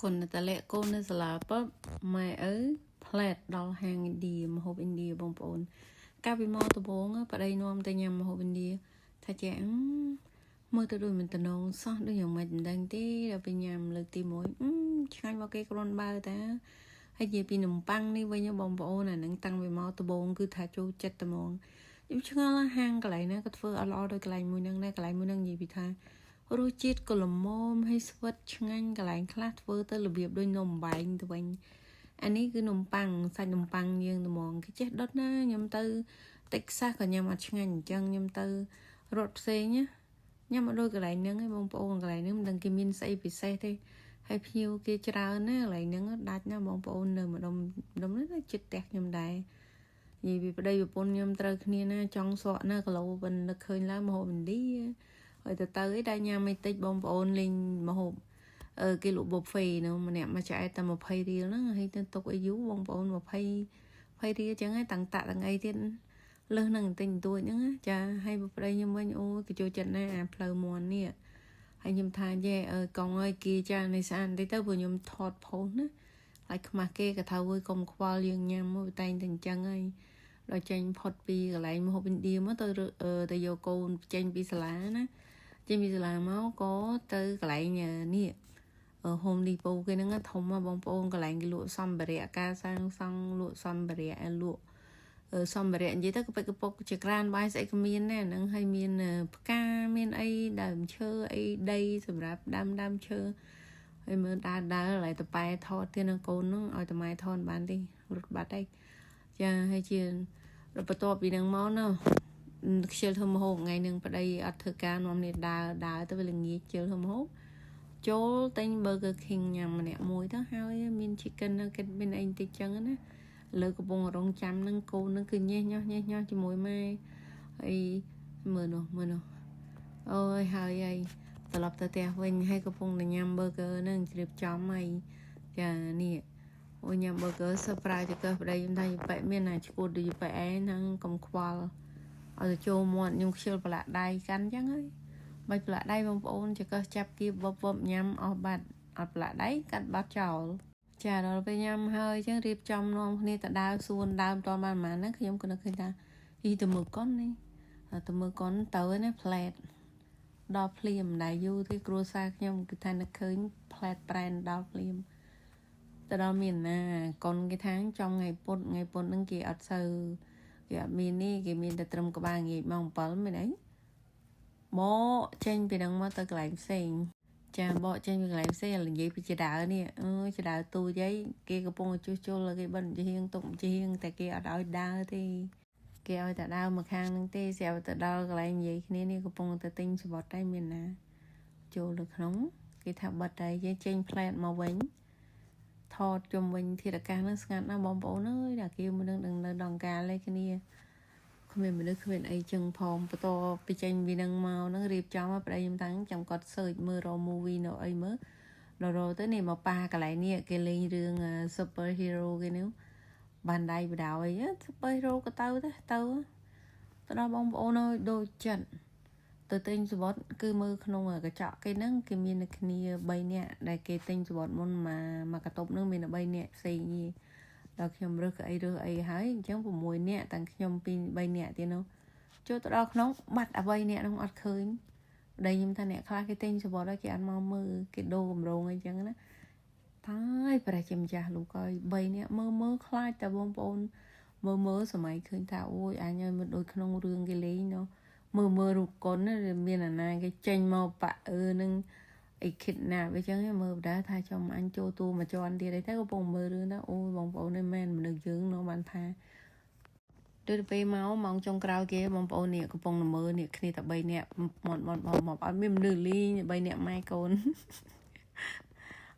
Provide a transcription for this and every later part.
កូនតលាក់កូននៅសាលាពឹបម៉ែឪផ្លែតដល់ហាងឥណ្ឌាម្ហូបឥណ្ឌាបងប្អូនកាលពីមកដំបូងប្តីនាំទៅញ៉ាំម្ហូបឥណ្ឌាថាចេះមើលទៅដូចមិនតំណងសោះដូចយ៉ាងម៉េចមិនដឹងទេដល់ពេលញ៉ាំលើកទី1ឆ្ងាញ់មកគេគ្រាន់បើតាហើយនិយាយពីនំប៉័ងនេះវិញបងប្អូនអាហ្នឹងតាំងពីមកដំបូងគឺថាចូលចិត្តតែហ្មងខ្ញុំឆ្ងល់ហាងកន្លែងណាក៏ធ្វើអត់ល្អដូចកន្លែងមួយហ្នឹងដែរកន្លែងមួយហ្នឹងនិយាយពីថារសជាតិក៏ល្មមហើយស្វិតឆ្ងាញ់កន្លែងខ្លះធ្វើទៅរបៀបដូចនំបែងទៅវិញអានេះគឺនំប៉័ងសាច់នំប៉័ងយើងត្មងគេចេះដុតណាខ្ញុំទៅតិចសាសក៏ញ៉ាំអត់ឆ្ងាញ់អញ្ចឹងខ្ញុំទៅរត់ផ្សេងណាញ៉ាំអត់ដូចកន្លែងហ្នឹងឯងបងប្អូនកន្លែងហ្នឹងមិនដឹងគេមានស្អីពិសេសទេហើយភ្ញៀវគេច្រើនណាកន្លែងហ្នឹងដាច់ណាបងប្អូននៅម្ដុំម្ដុំនេះចិត្តផ្ទះខ្ញុំដែរនិយាយពីប្តីប្រពន្ធខ្ញុំត្រូវគ្នាណាចង់សក់ណាគីឡូប៉ុន្តែឃើញឡើងមហូបឥណ្ឌាហើយទៅទៅអីដែរញ៉ាំមិនតិចបងប្អូនលេងមហូបអឺគេលក់ buffet នោះម្នាក់មួយឆ្អែតតែ20រៀលហ្នឹងហើយទៅទុកអីយូរបងប្អូន20 20រៀលចឹងហើយតាំងតាក់តាំងអីទៀតលើសនឹងបន្តិចបន្តួចហ្នឹងចាហើយប្តីខ្ញុំវិញអូគេចូលចិត្តណាអាផ្លូវមន់នេះហើយខ្ញុំថាយេអើកងអើយគេចានេះស្អាតបន្តិចទៅព្រោះខ្ញុំថតផុសណាហើយខ្មាស់គេក៏ថាវើយកុំខ្វល់យើងញ៉ាំមកតែងតែអញ្ចឹងហើយដល់ចេញផុតពីកន្លែងមហូបឥណ្ឌាមកទៅទៅយកកូនចេញពីសាលាណាចេញពីសាលាមកក៏ទៅកន្លែងនេះ Home Depot គេហ្នឹងធំបងប្អូនកន្លែងគេលក់សម្ភារៈការសាងសង់លក់សម្ភារៈលក់សម្ភារៈនិយាយទៅកពិកពុកជាក្រានបាយស្អីក៏មានដែរហ្នឹងហើយមានផ្កាមានអីដើមឈើអីដីសម្រាប់ដាំដើមឈើហើយមើលដើរដើរឡើយតប៉ែថតទៀតនឹងកូនហ្នឹងឲ្យតម៉ែថតបានទេរត់បាត់ហើយចាហើយជាបន្ទាប់ពីហ្នឹងមកណោះខ្ជិលធ្វើម្ហូបថ្ងៃហ្នឹងប្តីអត់ធ្វើការនាំនេះដើរដើរទៅវាល្ងាចខ្ជិលធ្វើម្ហូបចូលទិញ Burger King ញ៉ាំម្នាក់មួយទៅហើយមាន chicken គេមានអីបន្តិចចឹងណាលើកំពុងរងចាំនឹងកូននឹងគឺញេះញោះញេះញោះជាមួយម៉ែហើយមើលនោះមើលនោះអូយហើយហើយត្រឡប់ទៅផ្ទះវិញហើយកំពុងតែញ៉ាំ burger នឹងជ្រាបចំហើយចានេះអូញ៉ាំ burger សប្រាចកឹះប្តីខ្ញុំថាយប៉ែមានណាឈួតដូចយប៉ែឯងហ្នឹងកុំខ្វល់ឲ្យទៅចូលមាត់ខ្ញុំខ្ជិលប្រឡាក់ដៃកាន់ចឹងហើយបាច់ប្រឡាក់ដៃបងប្អូនចកឹះចាប់គៀបវបវបញ៉ាំអស់បាត់អត់ប្រឡាក់ដៃកាត់បាត់ចោលចាដល់ពេលញ៉ាំហើយចឹងរៀបចំនាំគ្នាទៅដើរសួនដើមតបានប្រហែលហ្នឹងខ្ញុំក៏នឹកឃើញថាអីទៅមើលកុននេះទៅមើលកុនទៅណាផ្លែតដល់ភ្លាមមិនដែលយូរទេគ្រួសារខ្ញុំគឺថានឹកឃើញផ្លែតប្រែនដល់ភ្លាមទៅដល់មានណាកុនគេថាចំថ្ងៃពុធថ្ងៃពុធហ្នឹងគេអត់សូវគេអត់មាននេះគេមានតែត្រឹមក្បាលងាយម៉ោង7មែនអីបកចេញពីហ្នឹងមកទៅកន្លែងផ្សេងចាបកចេញពីកន្លែងផ្សេងនិយាយពីចដើនេះអឺចដើទូចអីគេកំពុងជួសជុលគេបិទជាហៀងទុកជាហៀងតែគេអត់ឲ្យដើរទេគេឲ្យតែដើរមកខាងហ្នឹងទេស្រាប់ទៅដល់កន្លែងនិយាយគ្នានេះកំពុងតែទិញសបត់តែមានណាចូលទៅក្នុងគេថាបិទតែយើងចេញផ្លែតមកវិញថតជុំវិញធាតុអាកាសហ្នឹងស្ងាត់ណាស់បងប្អូនអើយដល់គេមិនដឹងនៅដងកាលឯគ្នាគ្មានមនុស្សគ្មានអីចឹងផងបន្តពីចេញពីនឹងមកហ្នឹងរៀបចំប្តីខ្ញុំតាំងចាំគាត់ search មើលរ movie នៅអីមើលដល់រទៅនេះមកប៉ាកន្លែងនេះគេលេងរឿង super hero គេនេះបានដៃបដ ாய் super hero ក៏ទៅទៅទៅទៅដល់បងប្អូនអើយដូចចិត្តទៅទិញសវត្តគឺមើលក្នុងកញ្ចក់គេហ្នឹងគេមានគ្នា3នាក់ដែលគេទិញសវត្តមុនមកមកកតុបហ្នឹងមាន3នាក់ផ្សេងនេះដល់ខ្ញុំរើសកៅអីរើសអីហើយអញ្ចឹង6នាក់ទាំងខ្ញុំ2 3នាក់ទៀតនោះចូលទៅដល់ក្នុងបាត់អ្វីនាក់នោះអត់ឃើញប្តីខ្ញុំថាអ្នកខ្លះគេទិញសវត្តហើយគេអត់មកមើលគេដូរកម្រងអីចឹងណាតែព្រះជាម្ចាស់លោកអើយ3នាក់មើលមើលខ្លាចតែបងប្អូនមើលមើលសម័យឃើញថាអូយអញឲ្យមិនដូចក្នុងរឿងគេលេងនោះមើលមើលរូបកុនមានអាណាគេចេញមកបាក់អឺនឹងអីគិតណាវាចឹងមើលបដាថាចំអញចូលតួមួយជាន់ទៀតអីទៅកំពុងមើលរឿងទៅអូយបងប្អូននេះមែនមនុស្សយើងនោះបានថាដូចទៅពេលមកម៉ោងចុងក្រោយគេបងប្អូននេះកំពុងមើលនេះគ្នាតែ3នាក់មាត់មាត់មកអត់មានមនុស្សលីង3នាក់ម៉ែកូន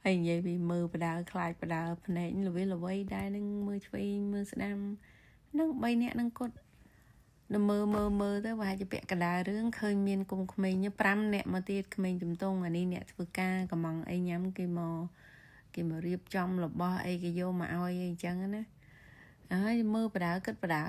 ហើយនិយាយពីមើលបដាខ្លាចបដាភ្នែកល្វីល្វីដែរនឹងមើលឆ្វេងមើលស្ដាំនឹង3នាក់នឹងគាត់នៅមើលមើលមើលទៅប្រហែលជាពាក់កណ្ដាលរឿងឃើញមានគុំក្មេង5នាក់មកទៀតក្មេងជំទង់អានេះអ្នកធ្វើការកំងអីញ៉ាំគេមកគេមករៀបចំរបស់អីគេយកមកឲ្យអីចឹងណាហើយមើលបដាគិតបដា